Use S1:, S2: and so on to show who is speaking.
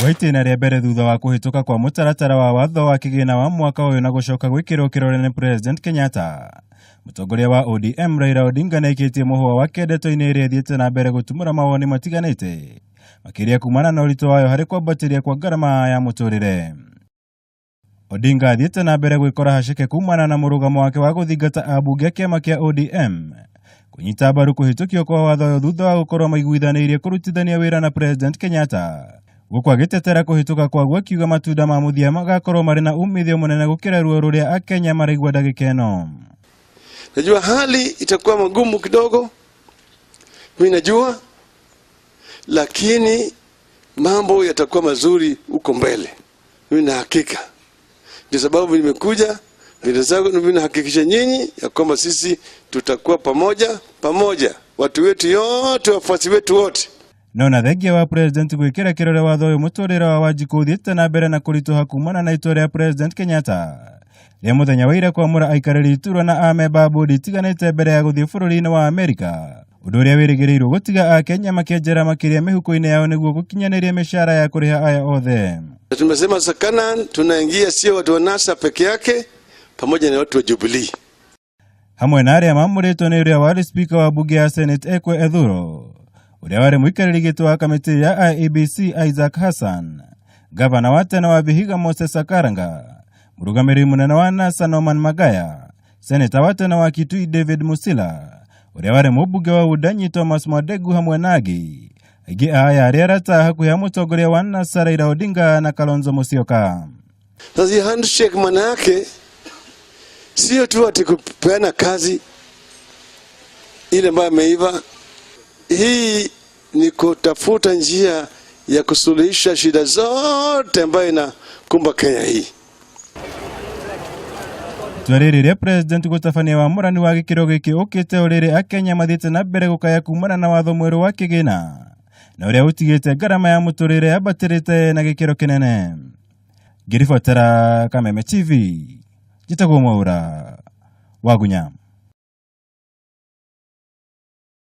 S1: Gwa itĩna rĩa mbere thutha wa kũhĩtũka kwa mũtaratara wa watho wa kĩgĩna wa mwaka ũyũ na gũcoka gwĩkĩrwo kĩrore nĩ President Kenyatta. Mũtongoria wa ODM Raila Odinga nĩaikĩtie mũhũa wake ndeto-inĩ ĩrĩa ĩthiĩte na mbere gũtumũra mawoni matiganĩte makĩria kumana na ũritũ wayo harĩ kwambatĩria kwa ngarama ya mũtũrĩre. Odinga athiĩte na mbere gwĩkora haceke kumana na mũrũgamo wake wa gũthingata ambunge a kĩama kĩa ODM kũnyita mbaru kũhĩtũkio kwa watho ũyũ thutha wa gũkorwo maiguithanĩirie kũrutithania wĩra na President Kenyatta, gũkũ agĩtetera kũhĩtũka kwaguo akiuga matunda ma mũthia magakorwo marĩ na umithio mũnene gũkĩra ruo rũrĩa Akenya maraigua ndagĩka ĩno.
S2: Najua hali itakuwa magumu kidogo, mimi najua, lakini mambo yatakuwa mazuri huko mbele, mimi na hakika. Ndio sababu nimekuja mbele zangu, mimi nahakikisha nyinyi ya kwamba sisi tutakuwa pamoja pamoja, watu wetu yote, wafuasi wetu wote.
S1: No na thengia wa President gwĩkĩra kĩrore watho ũyũ, mũtũrĩre wa Wanjikũ ũthiĩte na mbere na kũritũha kumana na itua rĩa President Kenyatta rĩa mũthenya wa ira kwamũra aikarĩri iturwa na amemba a bodi itiganĩte mbere ya gũthiĩ bũrũri-inĩ wa Amerika, ũndũ ũrĩa wĩrĩgĩrĩirwo gũtiga Akenya makĩenjera makĩria mĩhuko-inĩ yao nĩguo gũkinyanĩria mĩcara ya kũrĩha aya othe.
S2: Tumesema sasa Canaan tunaingia sio watu wa NASA peke yake, pamoja na watu wa Jubilee.
S1: Hamwe na arĩa mamũrĩtwo nĩ ũrĩa warĩ spika wa bunge ya Senate Ekwe Ethuro, ũrĩa warĩ mũikarĩri gĩtĩ wa kamĩtĩ ya IEBC Isaac Hassan, gavana wa tene wa Vihiga Moses Akaranga, mũrũgamĩrĩri mũnene wa NASA Norman Magaya, seneta wa tene wa Kitui David Musila, ũrĩa warĩ mũmbunge wa Wundanyi Thomas Mwadegu hamwe na angĩ aingĩ a aya arĩa arata hakuhĩ a mũtongoria wa NASA Raila Odinga na Kalonzo Musyoka.
S2: Sasa hii handshake maana yake sio tu ati kupeana kazi ile ambayo ameiva. Hii ni kutafuta njia ya kusuluhisha shida zote ambayo inakumba Kenya hii.
S1: Itua rĩrĩ rĩa President gũtabania wamũrani wa gĩkĩro gĩkĩ ũkĩte o rĩrĩ Akenya mathiĩte na mbere gũkaya kumana na watho mwerũ wa kĩgĩna na ũrĩa ũtigĩte ngarama ya mũtũrĩre yambatĩrĩte na gĩkĩro kĩnene. Ngĩribotera Kameme TV, njĩtagwo Mwaura Wagunya.